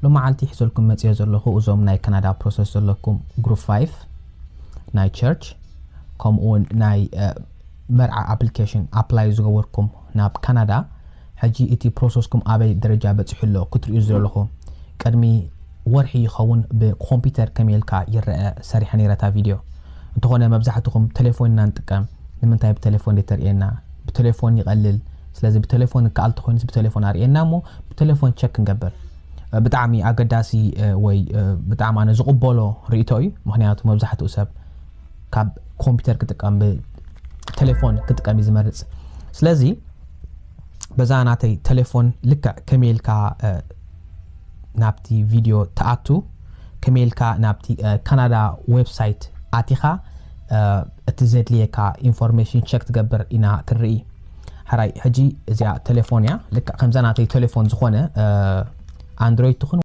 ሎመዓልቲ ሒዘልኩም መፅዮ ዘለኹ እዞም ናይ ካናዳ ፕሮሰስ ዘለኩም ግሩፕ ፋይቭ ናይ ቸርች ከምኡ እውን ናይ መርዓ ኣፕሊኬሽን ኣፕላይ ዝገበርኩም ናብ ካናዳ ሕጂ እቲ ፕሮሰስኩም ኣበይ ደረጃ በፂሑ ኣሎ ክትርእዩ ዘለኹ ቅድሚ ወርሒ ይኸውን ብኮምፒውተር ከመይ ኢልካ ይረአ ሰሪሐ ነይረታ ቪድዮ እንተኾነ መብዛሕትኹም ቴሌፎን ኢና ንጥቀም ንምንታይ ብቴሌፎን ተርእየና ብቴሌፎን ይቐልል ስለዚ ብቴሌፎን ከኣል ተኾይኑስ ብቴሌፎን ኣርእየና እሞ ብቴሌፎን ቸክ ክንገብር ብጣዕሚ ኣገዳሲ ወይ ብጣዕሚ ኣነ ዝቕበሎ ርእቶ እዩ ምክንያቱ መብዛሕትኡ ሰብ ካብ ኮምፒውተር ክጥቀም ብቴሌፎን ክጥቀም እዩ ዝመርፅ ስለዚ በዛ ናተይ ቴሌፎን ልክዕ ከመይ ኢልካ ናብቲ ቪድዮ ትኣቱ ከመይ ኢልካ ናብቲ ካናዳ ዌብሳይት ኣቲኻ እቲ ዘድልየካ ኢንፎርሜሽን ቸክ ትገብር ኢና ክንርኢ ሕራይ ሕጂ እዚኣ ቴሌፎን እያ ልክዕ ከምዛ ናተይ ቴሌፎን ዝኾነ ኣንድሮይድ ትኹን